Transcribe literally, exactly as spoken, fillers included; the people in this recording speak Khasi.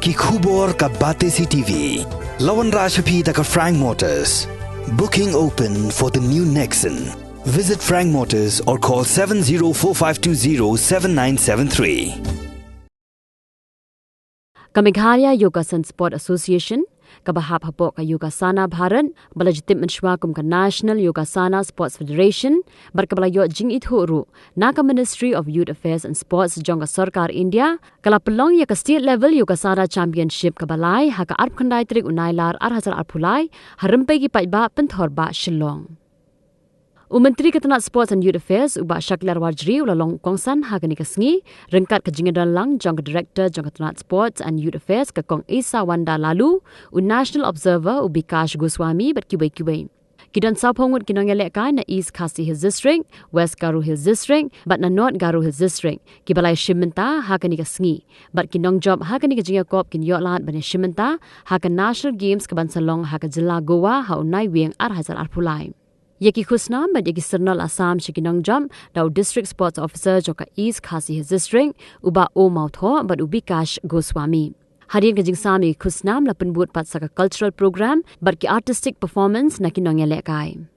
Ki khubor ka Batesi TV. La wanrah sha phi da ka Frank Motors. Booking open for the new Nexon. Visit Frank Motors or call seven zero four five two zero seven nine seven three. Ka Meghalaya Yogasan Sport Association, kaba hap hapoh ka Yogasana Bharat, ba la ju tip mynshwa kum ka National Yogasana Sports Federation, bad kaba la ïoh jingithuh ruh na ka Ministry of Youth Affairs and Sports jong ka Sorkar India, ka la pynlong ïa ka State Level Yogasana Championship kaba lai ha ka arphew khyndai tarik u Nailar ar hajar arphew lai, ha rympei ki paidbah Pynthor Bah, Shillong. U Myntri ka tnat Sports and Youth Affairs, u Bah Shakliar Warjri, u la long kongsan ha kane ka sngi ryngkat ka jingïadonlang jong ka Director jong ka tnat Sports and Youth Affairs, ka Kong Isawanda Laloo, u National Observer, u Bikash Goswami, bad kiwei kiwei. Ki don sawphew ngut ki nongïalehkai na East Khasi Hills District, West Garo Hills District, bad na North Garo Hills District, kiba la ïashim bynta ha kane ka sngi, bad ki nongjop ha kane ka jingïakop kin ïoh lad ban ïashim bynta ha ka National Games kaban sa long ha ka jylla Goa ha u Naiwieng ar hajar arphew lai. Ïa ki khusnam bad ïa ki syrnol Assam sha ki nongjop da u District Sports Officer jong ka East Khasi Hills District, u Bah O Mawthoh, bad u Bikash Goswami. Hadien ka jingsam ïa ki khusnam, la pynbud pat sa ka cultural program bad ki artistic performance na ki nongïalehkai.